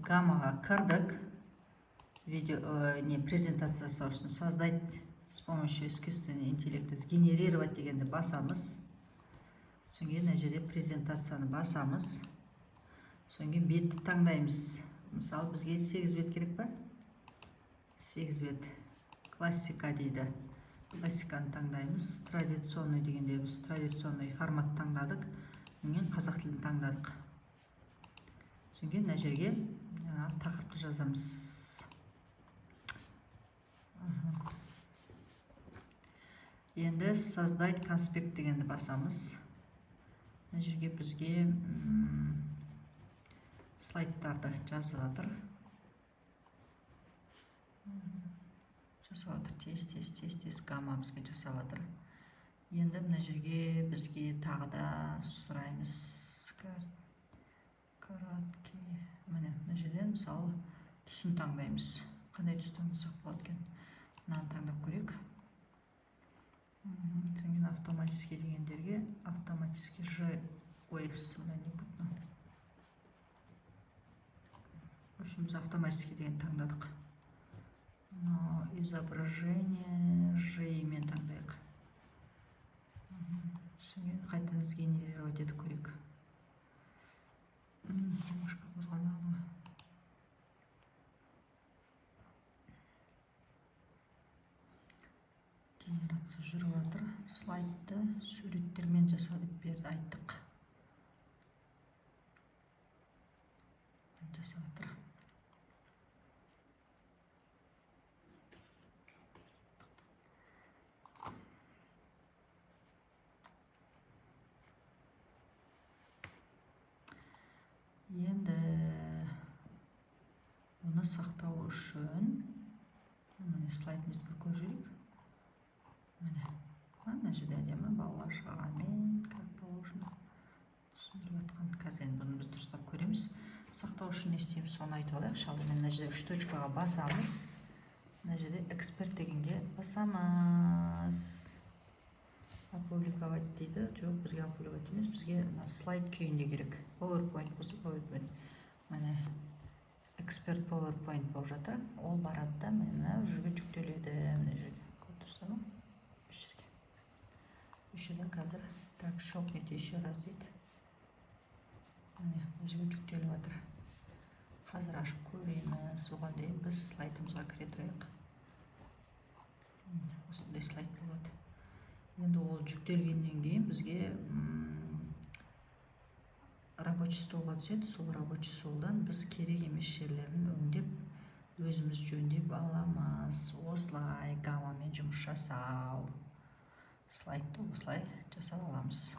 Гаммаға кірдік. Видео, не, презентация жасау үшін создать с помощью искусственного интеллекта, сгенерировать дегенді басамыз. Содан кейін мына жерде презентацияны басамыз. Содан кейін бетті таңдаймыз. Мысалы, бізге 8 бет керек па? 8 бет. Классика дейді. Классиканы таңдаймыз. Традиционный дегенде біз традиционный формат таңдадық. Кейін қазақ тілін таңдадық. Содан кейін мына жерге жаңағы тақырыпты жазамыз. Енді создать конспект дегенді басамыз. Мына жерге бізге слайдтарды жазып жатыр. Жасап жатыр, тез, тез, тез, тез Гамма бізге жасап жатыр. Енді мына жерге бізге тағы да сұраймыз. Короткий. Міне, мына жерден мысалы түсін таңдаймыз. Қандай түс таңдасақ болады екен? Мынаны таңдап көрейік. Содан кейін автоматический дегендерге автоматический ж, ой, мына не будет мынау. В общем, біз автоматический деген таңдадық. Но изображение ж мен таңдайық. Содан кейін қайтадан сгенерировать етіп көрейік. Мышка қозғалмай қалды ғой. Генерация жүріп жатыр. Слайдты суреттермен жаса деп берді, айттық. Жасап жатыр. Енді оны сақтау үшін, міне, слайдымызды бір көріп жіберейік. Міне, мына жерде әдемі балалар шағамен, как положено, түсіндіріп жатқан. Қазір енді бұны біз дұрыстап көреміз. Сақтау үшін не істейміз, соны айтып алайықшы. Алдымен мына жерде үш точкаға басамыз. Мына жерде эксперт дегенге басамыз. Опубликовать дейді. Жоқ, бізге опубликовать емес, бізге мына слайд күйінде керек. PowerPoint болса, PowerPoint. Міне, эксперт PowerPoint болып жатыр. Ол барады да, міне, мына жерге жүктеледі. Мына жерге, көріп тұрсыздар ма? Осы жерге, осы жерден қазір, так, щелкните еще раз дейді. Міне, мына жерге жүктеліп жатыр. Қазір ашып көреміз. Оған дейін біз слайдымызға кіре тұрайық. Міне, осындай слайд болады. Енді ол жүктелгеннен кейін бізге рабочий столға түседі. Сол рабочий столдан біз керек емес жерлерін өңдеп, өзіміз жөндеп аламыз. Осылай Гаммамен жұмыс жасау, слайдты осылай жасап аламыз.